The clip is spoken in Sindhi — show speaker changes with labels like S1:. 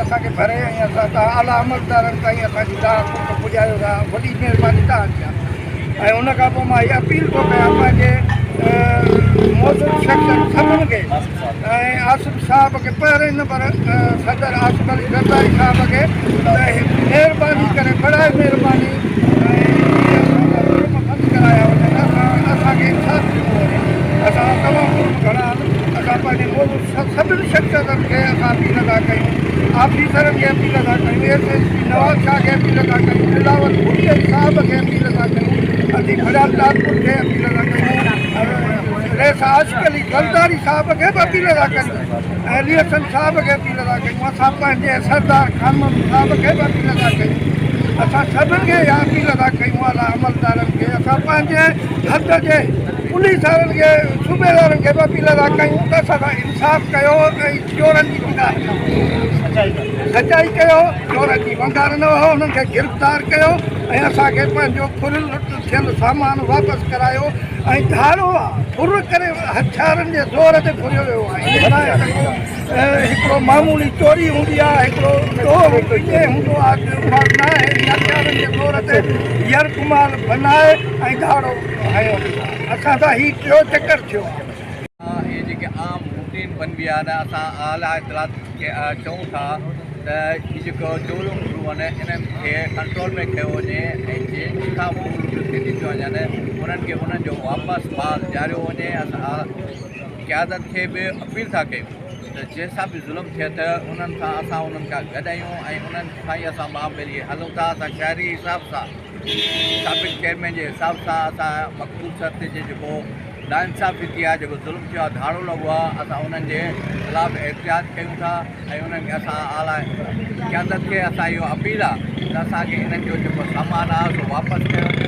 S1: اسان کي ڀري ۽ اسان تان اعليٰ عملدارن تائين اسان جي دانهن ڪوڪ پڄايو ٿا وڏي مهرباني توهان جي آهي ۽ ان کان پوء مان هي اپيل ٿو ڪيان پنهنجي موجود شخصن سڀن کي ۽ آصف صاحب کي پهرين نمبر صدر آصف علي زرداري صاحب کي ته مهرباني ڪري برائي مهرباني ۽ اسان جا ظلم بند ڪرايا وڃن اسان اسان کي انصاف ڏنو وڃي اسان جا تمام ظلم گهڻا آهن اسان پنهنجي موجود سڀن شخصيتن کي اسان اپيل ٿا ڪيون آفيسرن کي اپيل ٿا ڪيون S S P Nawab Shah کي اپيل ٿا ڪيون بلاول ڀٽي صاحب کي اپيل ٿا ڪيون ادي فريال ٽالپر کي اپيل ٿا ڪيون رئيس عاشق علي زرداري صاحب کي به اپيل ٿا ڪريون ۽ علي حسن صاحب کي اپيل ٿا ڪيون اسان پنهنجي سردار خان محمد صاحب کي به اپيل ٿا ڪيون اسان سڀن کي اها اپيل ٿا ڪيون اعليٰ عملدارن کي اسان پنهنجي حد جي پوليس وارن کي صوبيدارن کي به اپيل ٿا ڪيون ته اسان سان انصاف ڪيو ۽ چورن جي ونگار نه وهو سچائي ڪيو چورن جي ونگار نه وهو انهن کي گرفتار ڪيو ۽ اسان کي پنهنجو ڦريل ٿيل سامان واپس ڪرايو ۽ ڌاڙو آ ڦر ڪري هٿيارن جي زور تي ڦريو ويو آهي ائين ناهي ته ڪو هڪڙو معمولي چوري هوندي آ هڪڙو ڏوهه هوندو ائين هوندو آ اها ناهي هٿيارن جي زور تي يرغمال بنائي ۽ ڌاڙو هنيو ويو آ اسان سان هي ٽيو چڪر ٿيو آ.
S2: اهي جيڪي عام روٽين بنبي آهي نه اسان اعليٰ اطلاعات کي چئون ٿا ته هي جيڪو چوريون ڦريون آهن انهن کي ڪنٽرول ۾ ڪيو وڃي ۽ جن کان هو ٿينديون پيون وڃن انهن کي انهن جو واپس مال ڏياريو وڃي اسان قيادت کي به اپيل ٿا ڪيون ته جنهن سان به ظلم ٿئي ته انهن سان اسان انهن کان گڏ آهيون ۽ انهن سان ئي اسان ٻانهن ٻيلي هلون ٿا اسان شهري حساب سان سابق چيئرمين جي حساب سان اسان مقتول سرتي جي جيڪو ناانصافي ٿي آهي جيڪو ظلم ٿيو آهي ڌاڙو لڳو آهي اسان انهن جي خلاف احتجاج ڪيون ٿا ۽ انهن کي اسان اعليٰ قيادت کي اسان اهو اپيل آهي ته اسان کي انهن جو جيڪو سامان آهي سو واپس ڪيو وڃي.